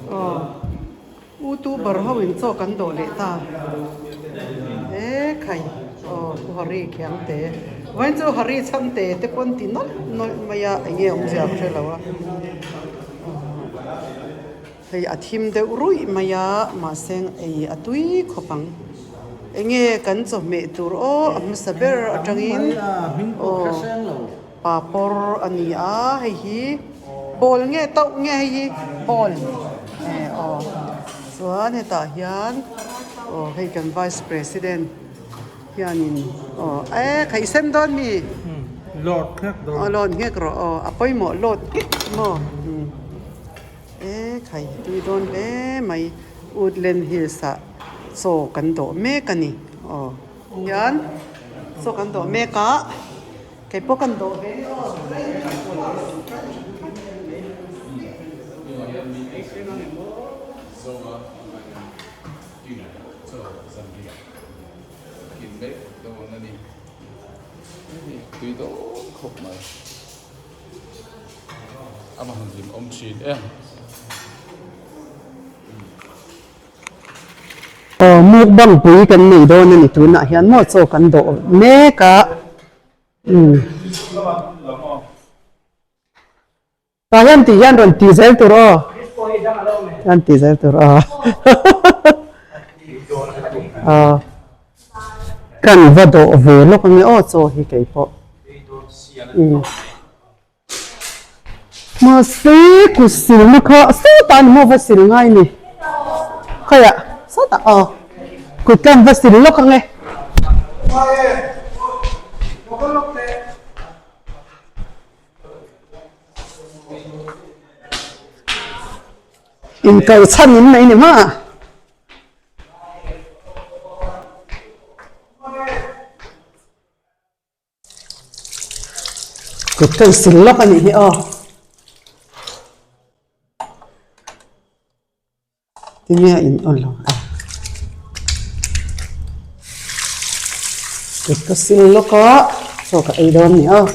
Aw utuber ho in chaw kan dawh leh ta e khai aw Pu Hari Khiangte vawiin chu Hari Chhangte te pawn ti nawlh nawlh mai a eng nge awmzia ka hre lo a hei a thim deuh ruih mai a mahse ei a tui khawp ang eng nge kan chawhmeh tur aw a hmasa ber atangin aw. Papawr a ni a, hei hi ball nge tauh nge hei hi ball e aw chuan hetah hian aw hei kan vice president hianin aw e khaih sem dawn mi load nghek dawn aw load nghek rawh aw a pawimawh load nghek maw e khai tui dawn hle mai woodland hills ah chaw kan dawh mek a ni aw hian chaw kan dawh mek a. Kei pawh kan dawh ve aw. Aw mukbang pui kan nei dawn a ni tunah hian maw chaw kan dawh mek a. Tah hian tih hian rawn ti zel tur aw. Hian ti zel tur aw. Aw. Kan va dawh ve lawk ange aw chaw hi kei pawh. Mahse kut silna kha sawtah ni maw va sil ngai ni. Khawiah sawtah aw kut kan va sil lawk ang e. Inkal chhan in nei ni ma. Kut kan sil lawk a nih hi aw. Tinge a in awn lo a. Kut ka sil lawk a, chaw ka ei dawn a ni aw.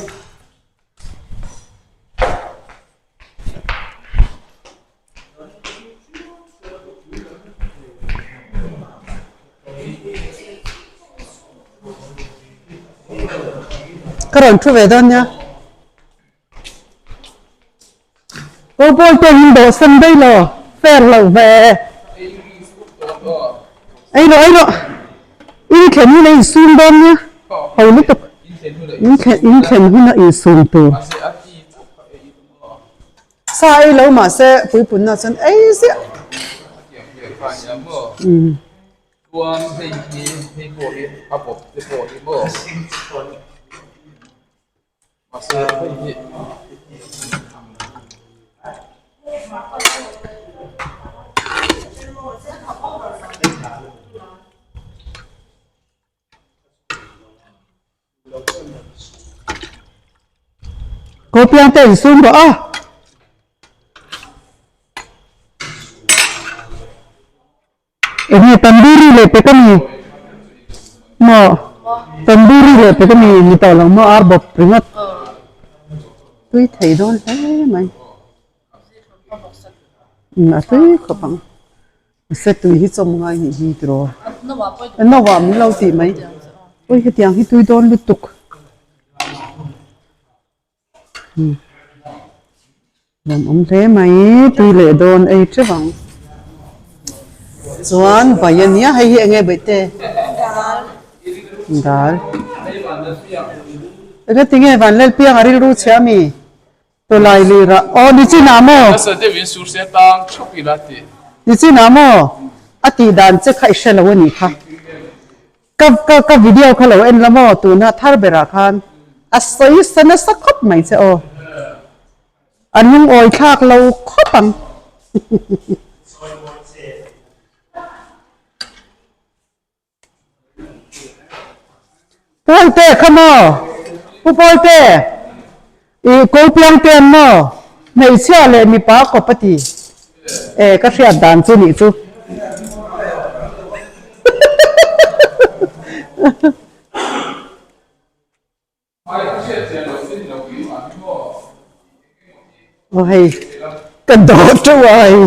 Ka rawn thu ve dawn nia. Aw pawl te in dawh sen daih lo, fair lo ve. Ei rawh ei rawh. In thlen hun a insum dawn nia. Ho lutuk. In thlen in thlen hun a insum tur. Sa ei lo mahse puipunna chuan ei ziah. Umm. Ko piang te in sum rawh a. Enge tandoori leh pek a ni maw tandoori leh pek a ni ni tawh lo maw ar bawp ringawt tui thei dawn hle mai a tui khawp ang mahse tui hi chawm ngai nih hi tiraw no ah min lo tih mai ui hetiang hi tui dawn lutuk. Lawmawm hle mai tui leh dawn ei teuh ang chuan bai a nia hei hi eng nge baihte dal eng tinge Vanlalpianga rilru chhia ami tawlai lir ah aw nichinah maw nichinah maw a tih dan che kha i hre lo a nih kha. Ka ka ka video kha lo en la maw tuna thar berah khan a sawi sa nasa khawp mai che aw. A lungawi thlak lo khawp ang. Pawlte kha maw Pu Pawlte i ko piang te an maw hmeichhia leh mipa kawp a ti. E ka hriat dan chu nih chu. Aw hei ka dawh teuh a hei.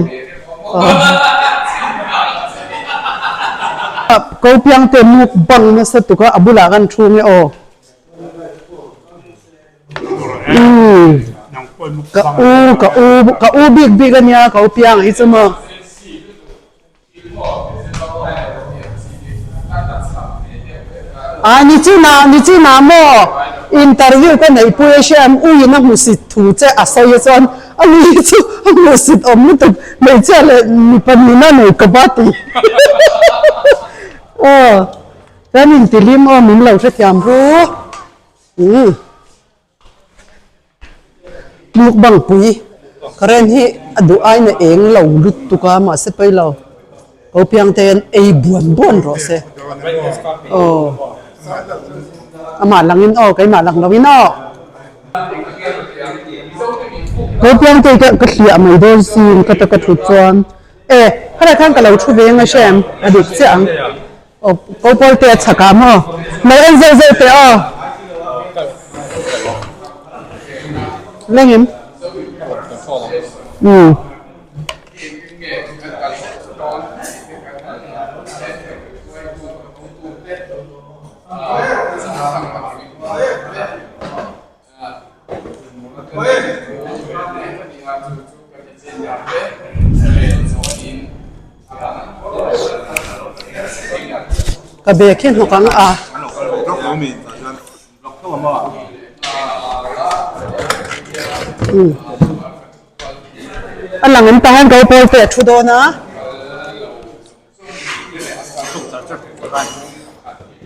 Ko piang te mukbang nasa tuk a, a bulah kan thu nge aw. Ka u ka u ka u bik bik a nia ka u piang hi chu maw. A ni china ni china maw interview ka neih pui a hriam u in a hmusit thu che a sawi a chuan a ni chu a hmusit awm lutuk hmeichhia leh mipa nihna nei kawp a ti aw kan intilim aw min lo hrethiam ru umm. Mukbang pui current hi a duh aiin a eng lo lutuk a mahse pawi lo ko piang te hian ei buan buan rawh se aw amah langin aw keimah lang loin aw ko piang te hi ka hliah mai dawn sin ka ta ka thut chuan e khalai khan ka lo thu ve ang a hrem a dik chiah ang. Aw ko pawl te a chhak ah maw? Lo en zeuh zeuh teh aw. Lengin. Um. Ka bag hi hnawk ang a. A lang an tah hian ko pawl te a thu dawn a.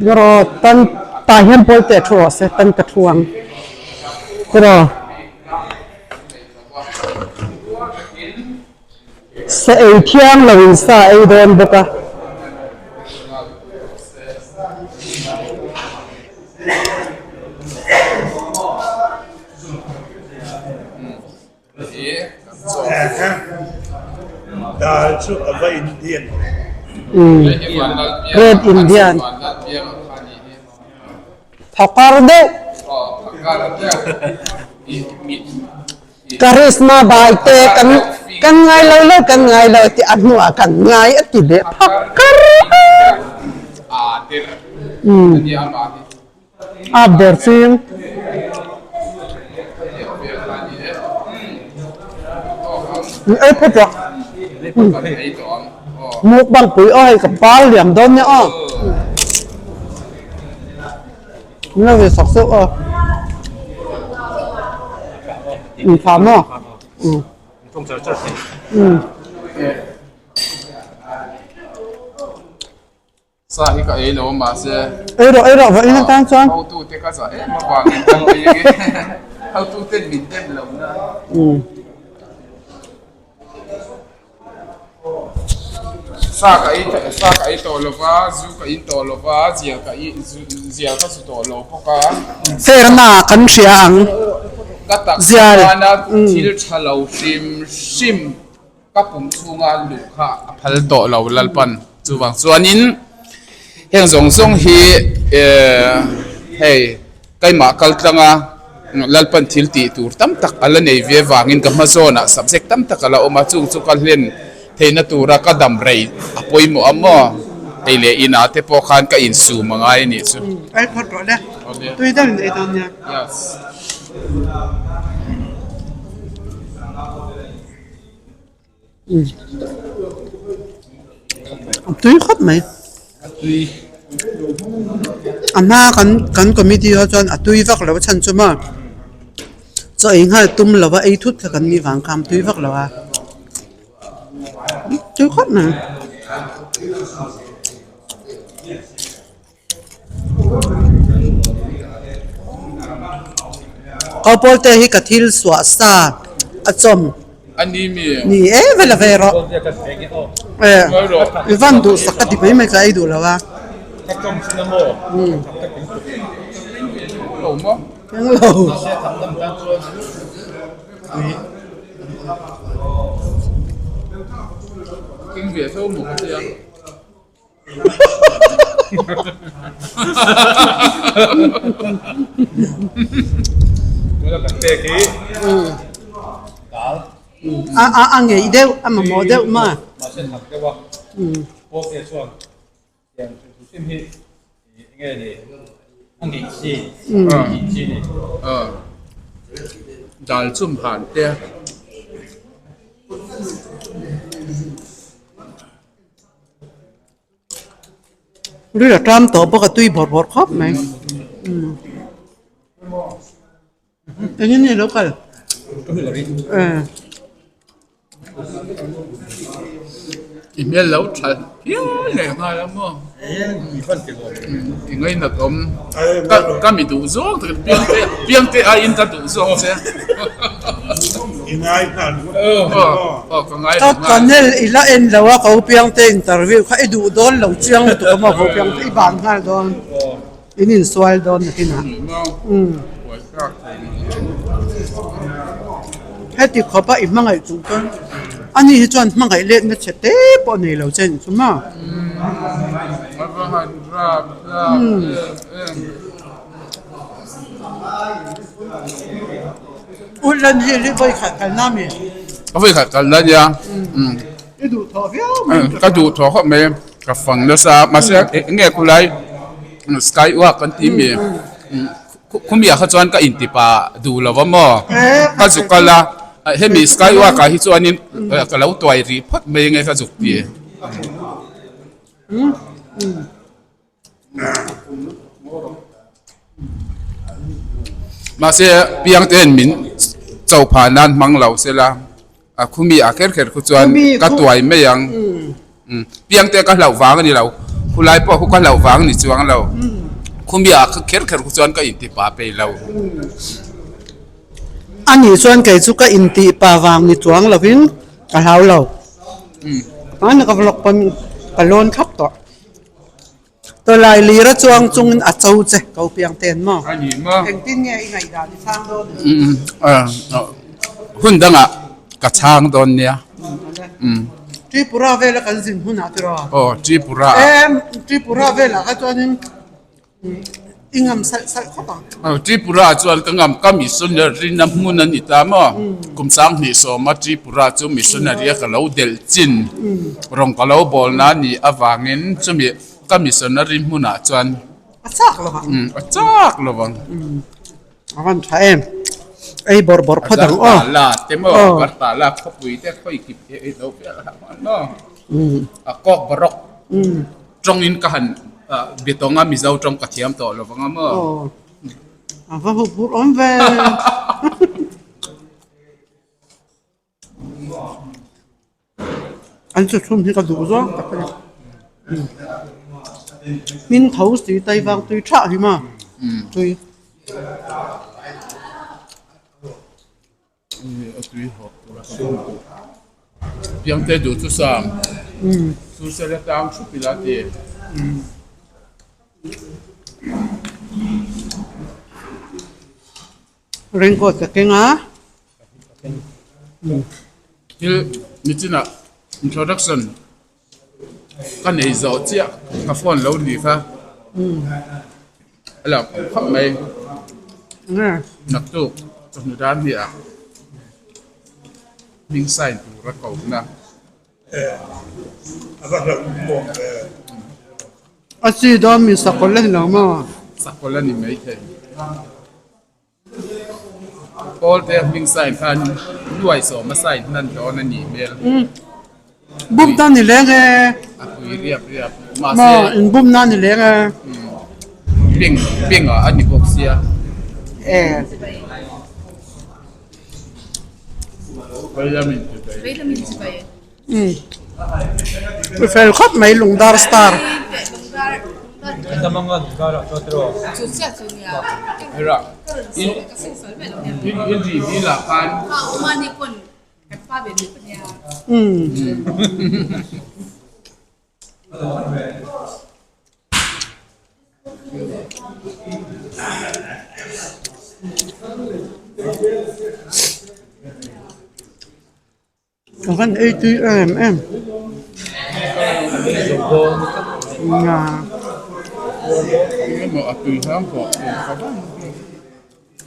Rawh tan tah hian pawl te a thu rawh se tan ka thu ang tiraw sa ei thiang lo in sa ei dawn bawk a. Dal chu a va Indian. Red Indian. Phakar deuh. Karisma bai te kan kan ngai lo lo kan ngai lo ti a hnuah kan ngai a ti leh phakar. A ber ching. Ei phawt rawh. Mukbang pui aw hei ka par liam dawn nia aw. Min lo ve sak zeuh aw. Intha maw? Sa hi ka ei lo mahse. Ei rawh ei rawh vawiin atan chuan. Hotu te ka zah em avangin kan ei ange. Hotu ten min dem lo na. Sa ka ei sa ka ei tawh lo va, zu ka in tawh lo va, zial ka i zial ka zu tawh lo bawk a. Ferna kan hria ang. Ka taksa tana thil tha lo hrim hrim. Ka pum chhunga luh kha a phal tawh lo Lalpan. Chuvang chuanin heng zawng zawng hi hei keimah kal tlanga Lalpan thil tih tur tam tak a la nei ve vangin ka hma zawnah subject tam tak a la awm a, chung chu ka hlen theihna tura ka dam rei a pawimawh a maw? Hei leh inah te pawh khan ka insum a ngai a nih chu. Ei phawt rawh le, tui deuhin ei dawn nia. Yes. A tui khawp mai a hma kan kan committee ho chuan a tui vak lo a chhan chu maw chaw ei nghal tum lo a ei thut kha kan nih vang khan a tui vak lo a tui khawp mai. Kau pawl te hi ka thil suah sa a chawm ni e vela ve rawh e i van duh sak ka ti mai mai ka ei duh lo a englo. A a a ngeih deuh a mamawh deuh ma. Dal chum han te. Ril a tam tawh bawk a tui bawrh bawrh khawp mai. Engin nge lo kal? I hmel lo tha phian leh nghal a maw? I ngainat awm. Ka mi duh zawng tak piang te piang te aiin ka duh zawk che. I ngai nghal Aw ka ngai Ka channel i la en lo a ko piang te interview kha i duh dawn lo chiang lutuk a maw ko piang te i ban nghal dawn. In insual dawn nakinah. Heti khawpa i hmangaih chung chuan ani hi chuan hmangaih letna chhe te pawh a nei lo che nih chu maw? Woodland Hill hi vawikhat kalna a mi? Vawikhat kalna a nia. I duhthawh viau mai. Ka duhthawh khawp mai. Ka fang nasa mahse eng nge khulai sky walk kan tih mi khumia kha chuan ka intipa duh lo va maw ka zuk kal a hemi sky walk ah hi chuanin ka lo tuai rih phawt mai nge ka zuk ti. Mahse piang ten min cho phah nan hmang lo sela a khumi ah kher kher khu chuan ka tuai mai ang piang te ka hlauh vang a ni lo khulai pawh khu ka hlauh vang a ni chuang lo khumi ah kher kher khu chuan ka inti pa peih lo. A nih chuan kei chu ka intih pa vang ni chuang lovin ka hlau lo. Hmana ka vlog pawn ka lawn thlap tawh. Tawlai lir a chuang chungin a cho che ko piang ten maw? A ni maw? Engtin nge i ngaihdan i chhang dawn? Hun dangah ka chhang dawn nia. Tripura vela kan zin hunah tiraw? Aw Tripura. Tripura velah kha chuanin I ngam salh salh khawp ang. Tripura chuan ka ngam ka missionary na hmun a ni ta maw? Kum 20 a Tripura chu missionary a ka lo delh chin rawng ka lo bawl na ni avangin chumi ka missionary hmunah chuan A chak lo vang. A chak lo vang. A van tha em. Ei bawrh bawrh phawt ang aw. La te maw Bartala khawpui te khawi kip ei lo vel a maw? A kawk barok. Tawngin ka han be tawng a, Mizo tawng ka thiam tawh lo vang a maw? Aw, a va hup hur awm ve. An chu chhum hi ka duh zawng tak a ni. Hmin tho si tai vang tui thah hi maw? Tui. Piangte duh chu sam chu sela tang thup ila ti. Raincoat ka keng a. Thil nichinah introduction ka nei zawh chiah ka phone lo ni kha a lo khawp khawp mai naktuk chawhnu dan hi ah hming sign tur a ko na. A chi dawn mi sakawlh a ni lo maw? Sakawlh a ni maithei. Pawl te hming sign khan nuai sawma sign hnan dawn a nih hmel. Bum ta ni leng e. A pui riap riap. Mahse. Maw in bum na ni leng e. Ping ping ah a ni bawk sia. E. Vailamin chibai. Vailamin chibai. Umm i fel khawp mai lungdar star. Ka van ei tui em em. Nga.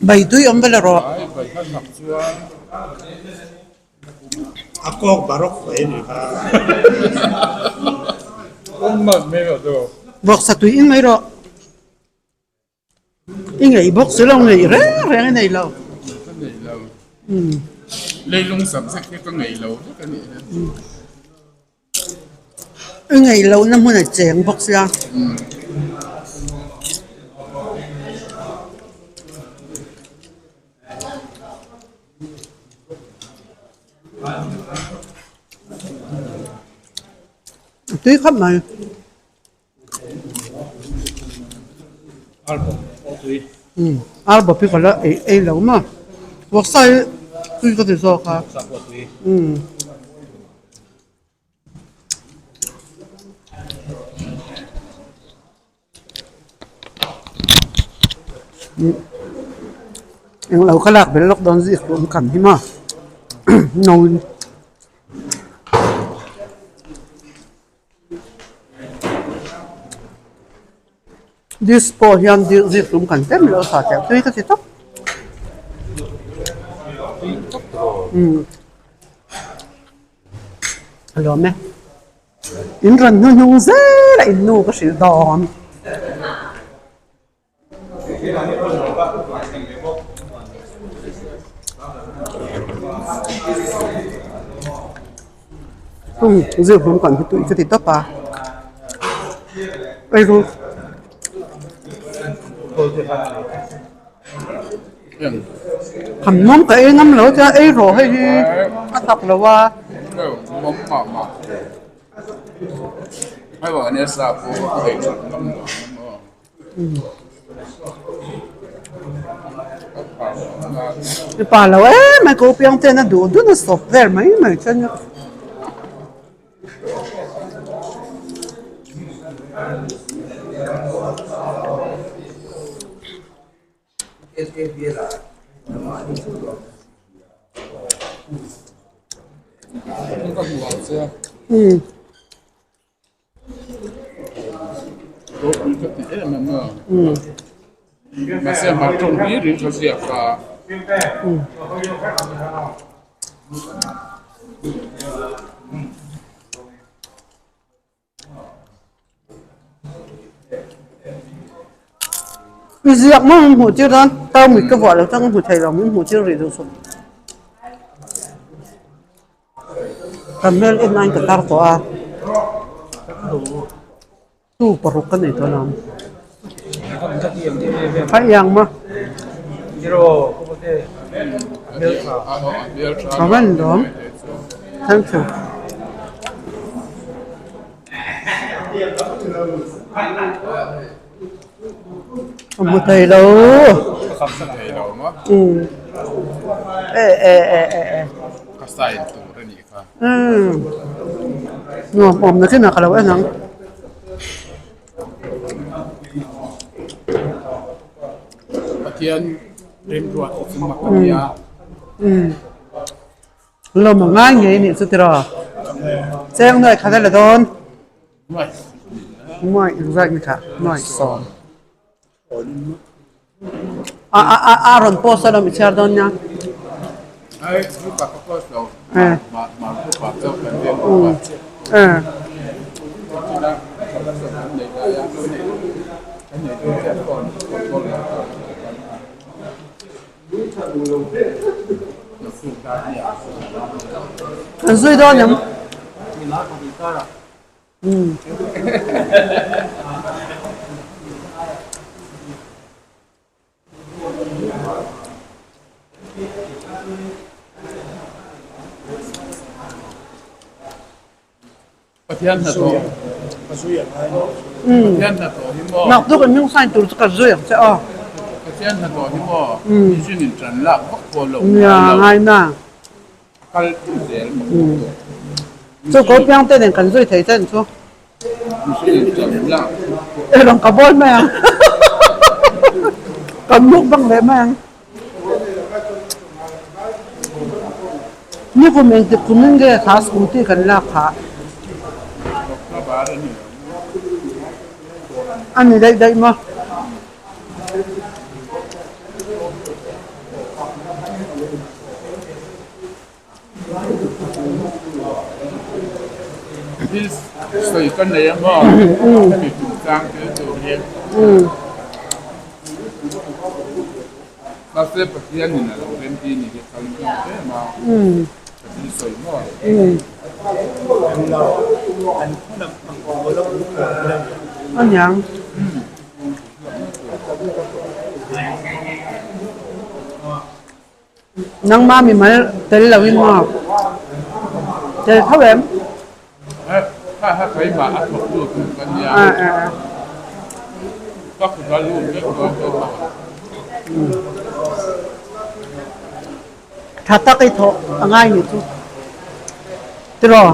Bai tui awm vel erawh. A kawk barok mai ni kha. Vawksa tui in mai rawh. I ngei bawk si lo, ngei reng reng i nei lo. Ka nei lo. Leilung subject hi ka ngei lo vek a nih hi. I ngei lohna hmun a cheng bawk sia. A tui khawp mai. Arbawp hi ka la ei ei lo maw vawksa hi tui ka ti zawk a englo ka lak belh lawk dawn zik pawh an kan hi maw no in. Dish pawh hian zik tum kan tlem loh sa teh tui ka ti tawp. A lawm e. In rawn hnuhnung zel a in nu ka hrilh dawn. Zir hlum kan hi tui ka ti tawp a eiru kham nawm ka ei ngam lo chuan ei rawh hei hi a tak lo a. I pa lo em mai ko piang ten a duh dun a sawp vel mai mai che nia. I ziak maw min hmuh tir dawn tau mit ka vuah lo chuan ka hmu thei lo min hmuh tir rih duh suh. Ka hmel en aiin ka tar tawh a, tu paruk ka nei tawh lo ang. A iang maw? A van lawm. Thank you. A hmu thei lo. Umm e e e e e. Ka sign tur a nih kha. Umm nuam awm na khin ah ka lo en ang. Pathian remruat hi chu mak a nia. Umm lawm a ngai ngei a nih chu tiraw. Cheng nuai khat a la dawn. Nuai engzat nge kha nuai sawm a a a a rawn post a lo mi chhiar dawn nia An zui dawn em? Pathian hnathawh Pathian hnathawh hi maw Naktuk in hming sign tur chu ka zui ang che aw. Pathian hnathawh hi maw mihring in tan lak vak pawh lo Nia ngai na. A kal tum zel mak tuk tawh. Chu ko piang te nen kan zui thei chen chu. Mihring in tan lak vak pawh. E rawn ka bawl mai ang. Kan muk bang leh mai ang. Ni kum engtik kum in nge kha scooty kan lak phah. A ni daih daih maw. Thil sawi ka nei a maw? Hemi chungchang thil tur hi. Mahse Pathianin a lo remti ni hi kal hmang em a, ka thil sawi maw? Aniang. Nangma mimal tel lo in maw? Tel tho em? Kha kha keimah a thawk lut tur ka nia. Ka kut a lut vek dawn dawn lo. Tha tak i thawh a ngai ni chu. Tiraw?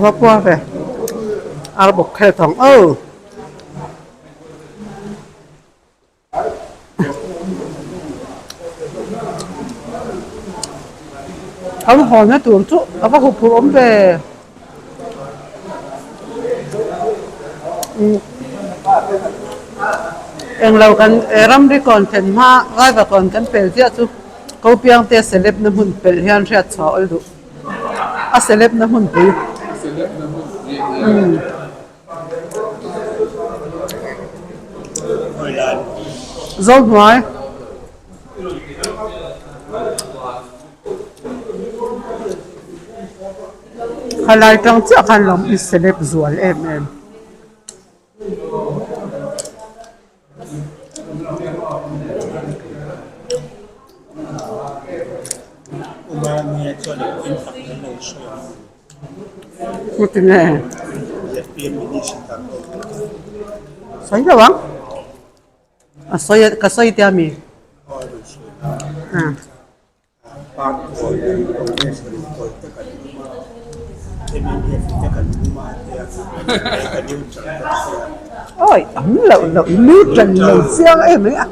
Va puar ve ar bawk khel thawng aw. An hawnna tur chu a va huphurh awm ve. Englo kan ramri kawn thlen hma driver kawn kan pel chiah chu ko piang te celeb na hmun pelh hian hriat chhuah awl duh. A celeb na hmunpui. Zohnuai. Khalai tang chiah khan lo i celeb zual em em. Engtinge? Sawi lo ang. A sawi ka sawi tia mi? Awi am loh loh neutral lo chiang em mai a.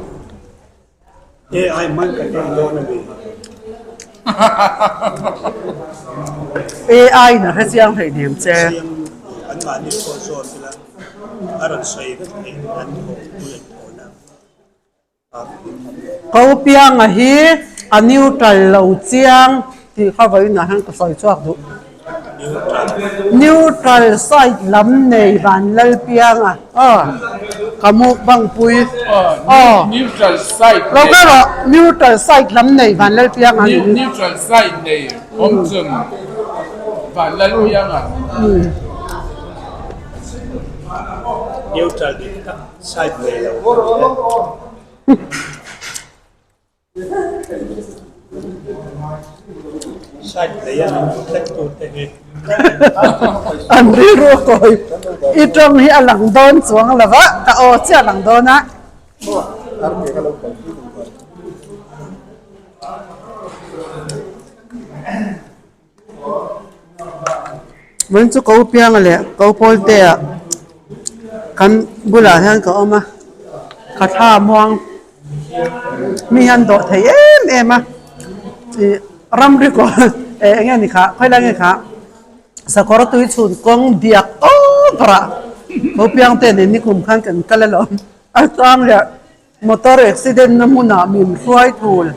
AI in a hre chiang hleihnem che. Ko pianga hi a neutral lo chiang tih kha vawiinah hian ka sawi chhuak duh. Neutral side lam nei van lal pianga aw ka mukbang pui aw lo kal rawh neutral side lam nei van lal pianga a ni. Neutral side nei awm chun van lal pianga. Neutral dik tak. Side nei lo Side nei a min tlat tur te hi. An rilru a kawi. I tawng hi a lang dawn chuang lo va, ka aw chiah a lang dawn a. Vawiin chu ko pianga leh ko pawl te ah kan bulah hian ka awm a ka thla muang mi hian dawh thei em em a ih ramri kaw eh eng nge ni kha khawi lai nge kha sakawr tui chhun kawng diak over ah ko piang te nen nikum khan kan kal alawm a chang leh motor accident na hmunah min hruai thul.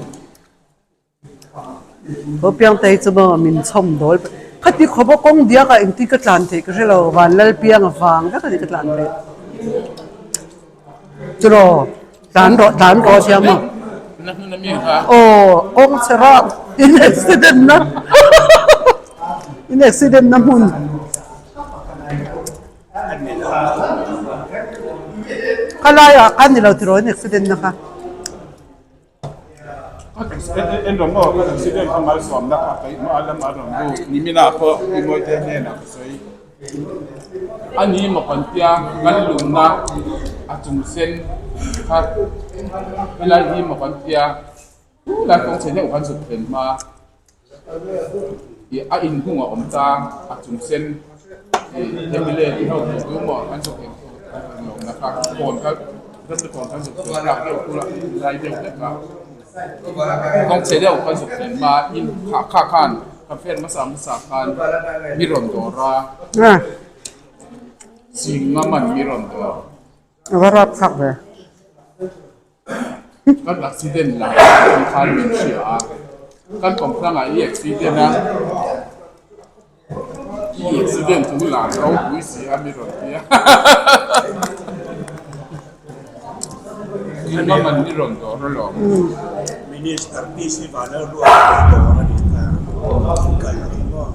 Ho piang te hi chu maw min chhawm dawl khati khawp a kawng diak ah engtin ka tlan theih ka hre lo van lal piang a vang vek a ni ka tlan theih churaw tlan rawh tlan rawh sia maw aw kawng chhe rap in accident na in accident na hmun. Khalai ah khan ni lo tiraw in accident na kha. A ni maw kan tia kan lumna a chung sen kha helai hi maw kan tia tunlai kawng chhe deuh kan zuk thlen hma. Ih a inhung a awm ta a chung sen ih hemi le ti ho hmuh tu maw an zuk eng lo na kha kawn kha ramri kawn kha zuk thlen rak deuh kul a lai deuh hlek a kawng chhe deuh kha zuk thlen hma in kha kha khan ka friend hmasa hmasa khan mi rawn dawr a sing a man mi rawn dawr. A va rap thlak ve. Kan accident lah hi khan min hria a, kan kawmtlangah i accident a, i accident chu lar ropui si a mi rawn ti a, Zirna man mi rawn dawr alawm. Minister PC Vanlalruata dawr a nih kha, kal ni maw?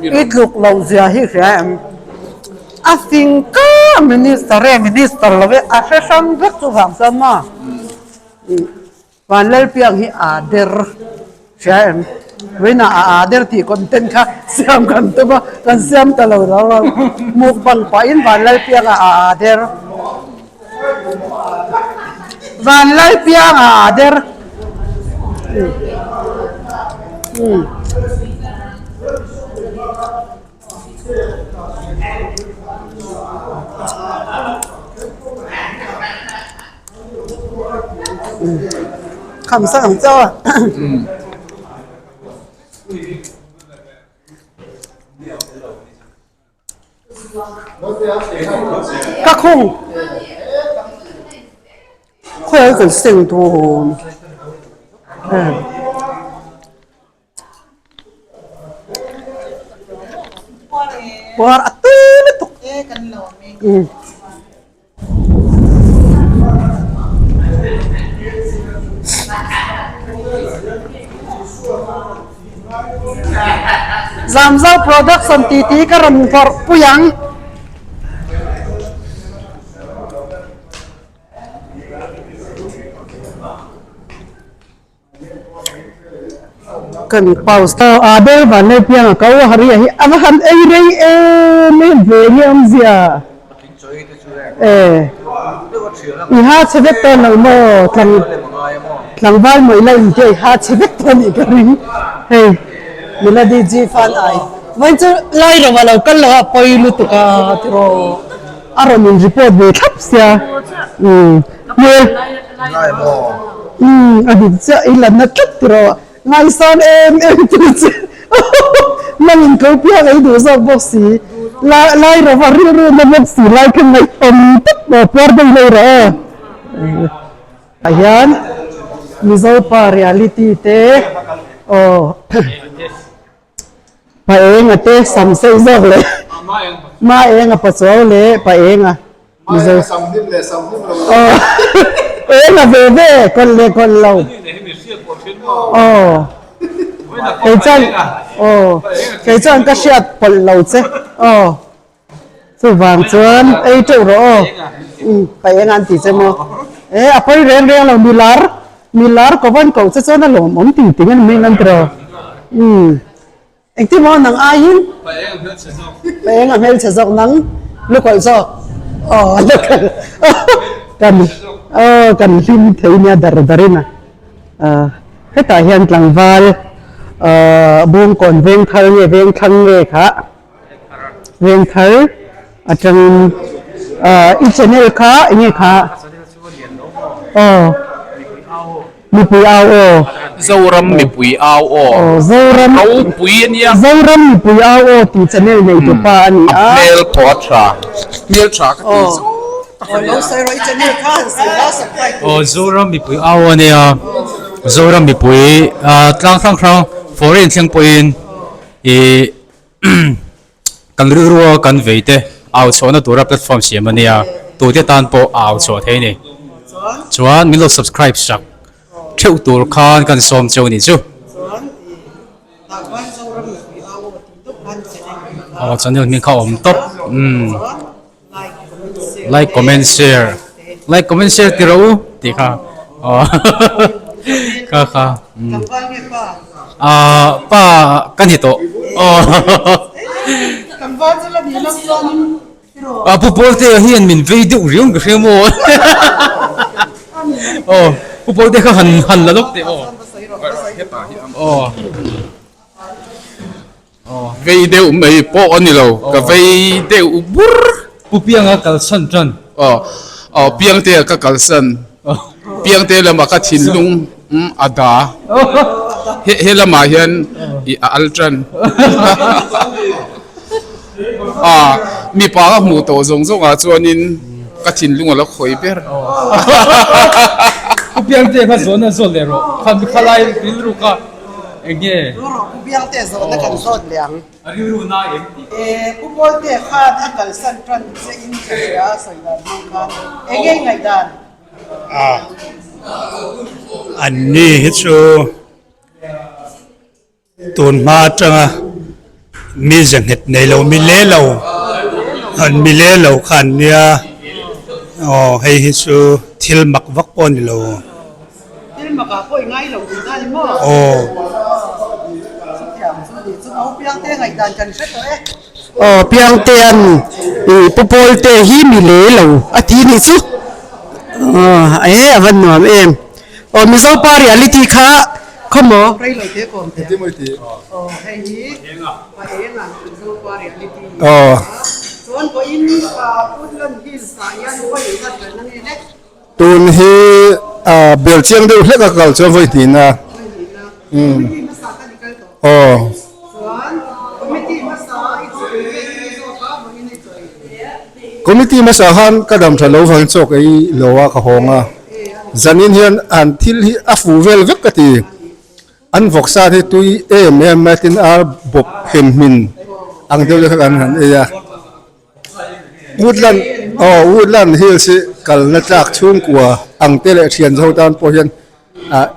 I tluk loh zia hi hria em? A fing ka minister e minister lo e a hre hrang vek chuvang chuan maw? Vanlalpiang hi aa der hria em? Vawiinah a aa der tih content kha siam kan tum a, kan siam ta lo rau rau. Mukbang pahin Vanlalpianga a aa der. Vanlalpianga a aa der. Umm. Kham sak ang chauh a. Ka khung khawi kan seng dawn. Puar a tui lutuk. Zamzo production tih tih ka rawn vawrh pui ang. Kan pause ta a bel van lei piang a ko a haria hi a va han ei rei em em ve nge awmzia e i ha chhe vek tawn lo maw tlang tlangval mawih la intia i ha chhe vek tawn nih ka ring hei Melody G fan ai vawiin chu lai ro a lo kal lo a pawi lutuk a tiraw a rawn in report ve thlap sia umm hmel. Umm a dik chiah i lanna tlat tiraw ngaihsan em em tu che nang in ko piang ei duh zawk bawk si lai lai rawh a rilru na bawk si lai kha ngaihawm tak maw puar daih lo rawh aw ah hian Mizo pa reality te aw Pa enga te sam sei zawk leh Ma enga pa chuau leh pa enga Mizo aw enga ve ve kawlh leh kawlh lo aw kei chuan aw kei chuan ka hriat pawlh lo che aw chuvang chuan ei teuh rawh aw pa enga an ti che maw e a pawi reng reng lo milar Milar ko van koh che chuan a lawmawm ting ting a ni mai ang tiraw? Umm. Engtin maw nang aiin? Pa eng a hmelchhe zawk. Pa eng a hmelchhe zawk nang lukawlh zawk. Aw lukawlh kan aw kan hlim thei nia dar darin a. Hetah hian tlangval Bungkawn Vengthar nge Vengthlang nge kha Vengthar atangin i channel kha enge kha aw mipui au aw Zoram mipui au aw aw Zoram ropui a nia Zoram mipui au aw tih channel nei tu pa a ni a hmel pawh a tha hmel tha ka ti zawng tak a nia aw lo sawi rawh i channel kha han sawi la subscribe aw Zoram mipui au aw a nia Zoram mipui tlang hrang hrang foreign thleng pawhin Ih kan rilrua kan vei te au chhuahna tura platform siam a nia, tute tan pawh a au chhuah thei a ni. Chuan min lo subscribe sak theuh tur khan kan sawm cheu a nih chu. Aw channel hming kha a awm tawp umm like comment share. Like comment share ti rawh u tih kha aw kha kha ah pa ka ni tawh aw ah pu Pawlte hian min vei deuh riau ka hria maw aw pu Pawlte kha han han la lawk teh aw aw. Vei deuh mai pawh a ni lo, ka vei deuh bur. Pu Pianga kalsan tan. Aw, aw Piangtea ka kalsan. Piangte lamah ka thinlung a da. He he lamah hian i a al tan. A, mipa ka hmuh tawh zawng zawngah chuanin ka thinlung a lo khawi ber. Pu Piangtea kha zawn a zawn leh rawh. Khalai rilru kha. Enge? Ru rawh, Pu Biangte zawhna kan zawt leh ang. A rilru na em tih. E, Pu Pawlte khan a kalsan tan che in ka hria a sawi dan hmang khan. Enge i ngaihdan? A, anni hi chu tun hma atanga mi ze nghet nei lo, mi le lo, an mi le lo kha an nia. Aw, hei hi chu thil mak vak pawh a ni lo. Thil makah pawh i ngai lo tih dan maw? Aw. Chutiang chu ni chu Au Piangte ngaihdan kan hre tawh e. Aw Piangtean i Pu Pawlte hi mi le lo a ti nih chu. Aw e a van nuam em. Aw Mizo pa reality kha khaw maw? Rei lo te kawm te. Aw hei hi pa enga Mizo pa reality. Aw. Chuan pawhin Woodland Hills ah hian vawi zat kan ange le. Tun hi bel chiang deuh hlek a kal chuan vawi hnih na. Aw. Committee hmasa khan ka dam tha lo vangin chawk ei lo a ka hawng a. Zanin hian an thil hi a fuh vel vek ka ti. An vawksa hi tui em em mai tin ar bawp hem hmin ang deuh deuh kha kan han ei a. Woodland aw Woodland Hills hi kalna tlak chhungkua ang te leh thian zo tan pawh hian ah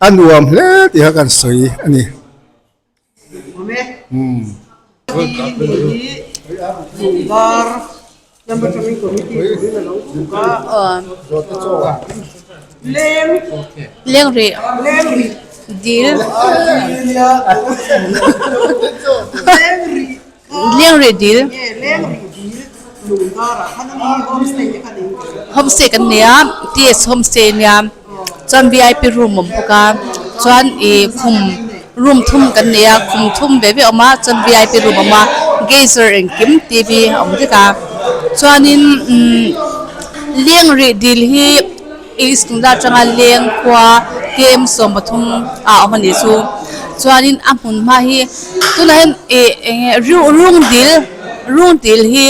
a nuam hle tih kha kan sawi a ni. Leng rih dil. Lengreh dil Homestay kan nei a TS homestay ania chuan vip room a awm bawk a chuan ih khum room thum kan nei a khum thum ve ve a awm a chuan vip room a awm a geyser engkim t v a awm vek a chuanin umm lengreh dil hi East Nula atanga leng khua kem 13 ah a awm a nih chu chuanin a hmun hma hi tunah hian ih eng nge rung dil rung dil hi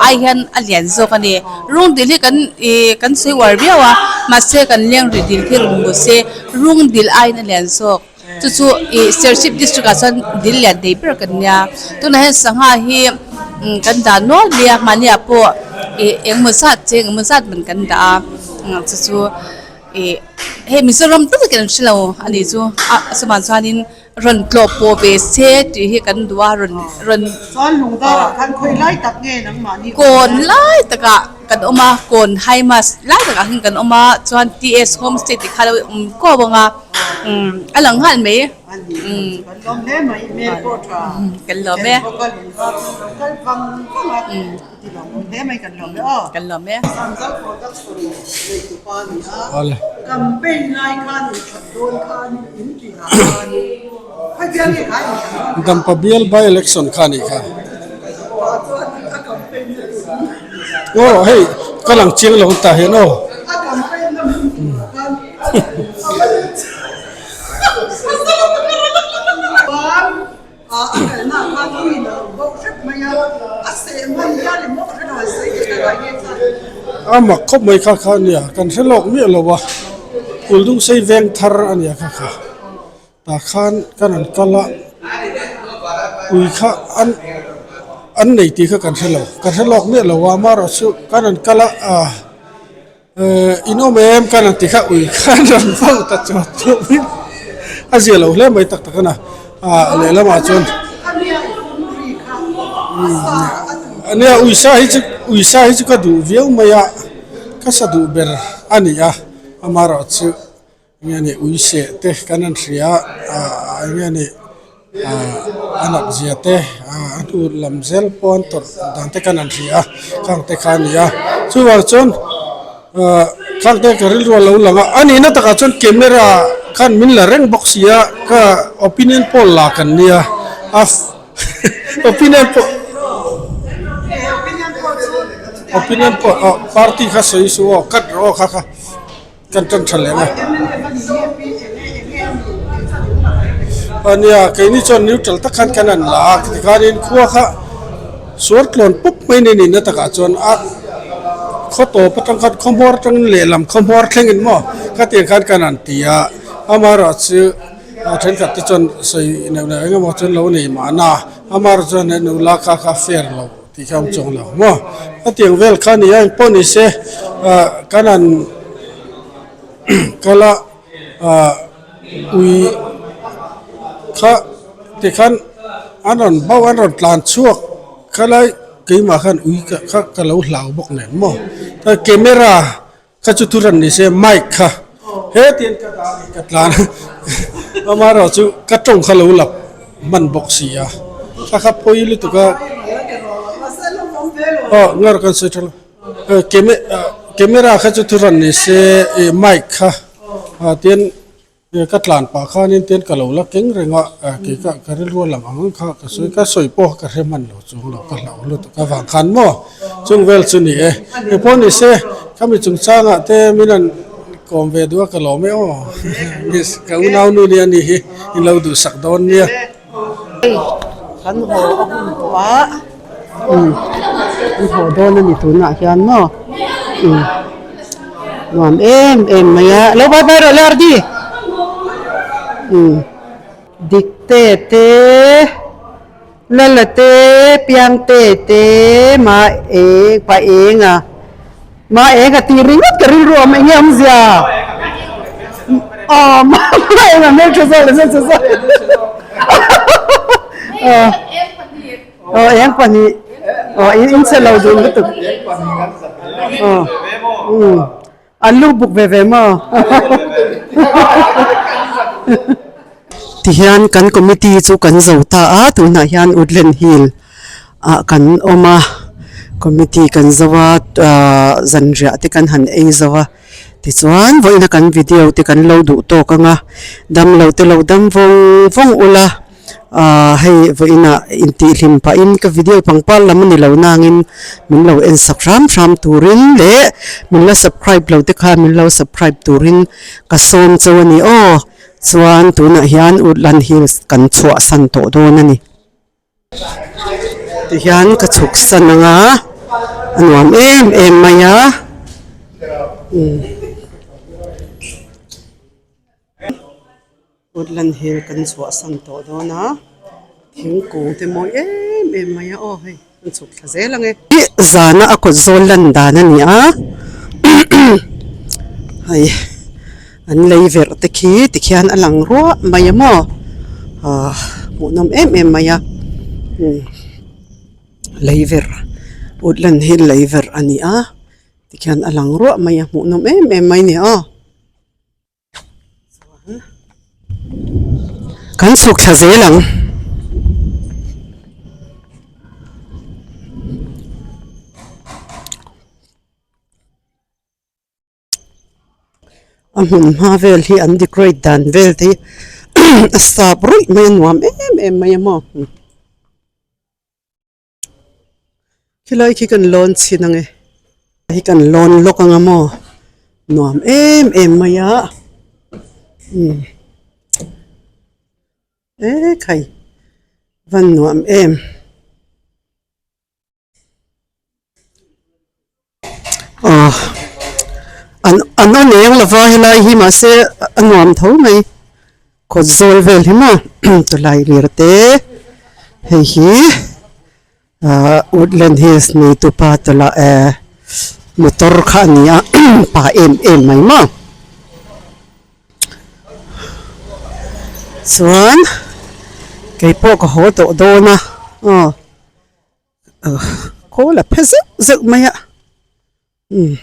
ai hian a lian zawk a ni rung dil hi kan ih kan sawi uar viau a mahse kan leng rih dil khi rawn hmu se rung dil aiin a lian zawk chu chu ih Serchhip district ah chuan dil lian thei ber kan nia tunah hian sangha hi kan dah nual mai a mahni ah pawh ih engemaw zat che engemaw zat man kan dah a chu chu ih hei Mizoram tak takin an hre lo a nih chu a chuvang chuanin rawn tlawh pawh ve se tih hi kan duh a rawn rawn Chuan lungdarah khan khawi lai tak nge nangmahni kawn lai takah kan awm a kawn high mass lai takah hian kan awm a chuan TS homestay tih kha a lo awm kuau ang a umm a lang nghal mai umm kan lawm hle mai hmel pawh tha kan lawm e bawk a lungdar chu lo kal vang vang a ti lawm awm hle mai kan lawm e aw kan lawm e Samzal production nei tu pa a ni a campaign lai khan in that dawn khan in tih ah khan khawi bial nge kha in that dawn Dampa bial by election kha a nih kha. Pa chuan a campaign na tur Aw hei ka lang chiang lo tah hian aw. A campaign na hmun tur ah khan chuan a kalna ah khan uiin a lo bo hrep mai a, a seh hman hial i maw ka hre lo an sawi teh ka ngai nge chuan. A mak khawp mai kha kha ania kan hre lawk miah lo a, Kuldung sei veng thar ania kha kha. Tah khan kan rawn kal a, ui kha an an nei tih kha kan hre lo, kan hre lawk miah lo a, amaherawhchu kan rawn kal a ah eh in awm em kan rawn ti kha ui kha an rawn vau ta chuan chuan a zia lo hle mai tak tak a na ah lehlamah chuan nia ui sa hi chu ui sa hi chu ka duh viau mai a. Ka sa duh ber a ni a, amaherawhchu enge ni ui seh te kan han hria a, ah enge ni ah a nat zia te ah a hnu lam zel pawh an tawrh dan te kan han hria a, khang te kha a ni a. Chuvang chuan ah khang te ka rilru a lo lang a, a nihna takah chuan camera khan min la reng bawk si a, ka opinion poll la kan nia a. Opinion pawh Opinion pawh aw party kha sawi suh aw cut rawh aw kha kha kan tan tha leh ang a nia keini chuan neutral tak khan kan han la a tikhanin khua kha suar tlawn pup mai ni nihna takah chuan a khaw tawp atang khan khaw hmawr atangin lehlam khaw hmawr thlengin maw khatiang khan kan han ti a amaherawhchu. A thenkhat te chuan sawi neuh neuh eng emaw chuan lo nei mahna amaherawhchu chuan he nula kha kha fair lo tih kha awm chuang lo maw hetiang vel kha nia engpawh ni se ah kan han kal a ah ui kha tikhan an rawn bauh an rawn tlan chhuak khalai keimah khan ui kha ka lo hlau bawk nen maw camera. Kha chu thuran ni se mic kha hetiang ka dah a ka tlan a amaherawhchu ka tawng kha lo lap hman bawk si a kha kha pawi lutuk a aw ngar kan sawi tha lo camera kha chu thuran ni se ih mic kha ah tian Ka tlan pah khanin tian ka lo la keng reng a, kei ka ka rilru a lang ang ang kha ka sawi ka sawi pawh ka hre hman lo chuang lo ka hlauh lutuk avang khan maw chung vel chu ni e. Engpawh ni se khami chungchangah te min han kawm ve duh a ka lawm e aw miss ka unau nu nia ni hi in lo duhsak dawn nia. Kan haw a hun tawh a, umm kan haw dawn a ni tunah hian maw umm nuam em em mai a lo bye bye rawh le Ardi umm dik te te lala te piang te te ma eng pa eng a. Ma eng a ti ringawt ka rilru awm enge awmzia aw ma eng a hmeltha zawk leh hmeltha zawk aw eng pahnih aw in che lo dun lutuk aw um an lu buk ve ve maw tihian kan committee chu kan zo ta a tunah hian Woodland Hill ah kan awm a committee kan zo a ahh zanriah te kan han ei zo a tichuan vawiina kan video te kan lo duh tawk ang a damlo te lo dam vawng vawng ula ahh hei vawiinah intihhlim pahin ka video pangpar lam a ni lo nangin min lo en sak hram hram turin leh min la subscribe lo te khan min lo subscribe turin ka sawm chauh a ni aw chuan tunah hian Woodland Hills kan chhuahsan tawh dawn a ni. Tihian ka chhuk san ang a a nuam em em mai a umm Woodland Hill kan chhuah san tawh dawn a thingkung te mawi em em mai a aw hei kan chhuk thla zel ang e. Zana a kawt zawl lan dan a ni a hei an lei verh te khi tikhian a lang ruah mai a maw ah hmuhnawm em em mai a umm lei verh woodland hi lei verh a ni a tikhian a lang ruah mai a hmuhnawm em em mai a ni aw. Kan chhuk thla zel ang. A hmun hma vel hi an decorate dan vel te hi a sap ruih mai a nuam em em mai a maw. Khilai khi kan lawn chhin ang e hi kan lawn lawk ang a maw nuam em em mai a umm ekhai van nuam em. Aw an an aw eng lova helai hi mahse a nuam tho mai kawt zawl vel hi maw tawlai lir te hei hi ahh woodland hills nei tupa tawlai ehh motor kha a ni a pa em em mai maw chuan keipawh ka haw tawh dawn a aw. Khawl a phe zeuh zeuh mai a umm.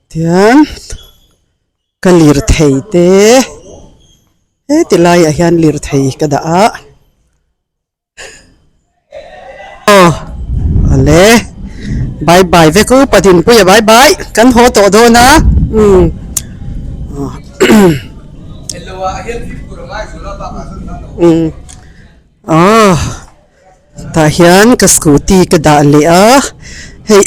Tian ka lirthei te heti laiah hian lirthei ka dah a aw awle bye bye vek u Pathinpuia bye bye kan haw tawh dawn a umm umm aw. Tah hian ka scooty ka dah leh a hei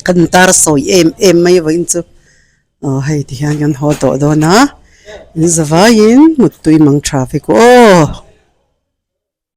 kan tar sawi em em mai vawiin chu aw hei ti hian kan haw tawh dawn a in zavaiin muttui mang tha vek aw.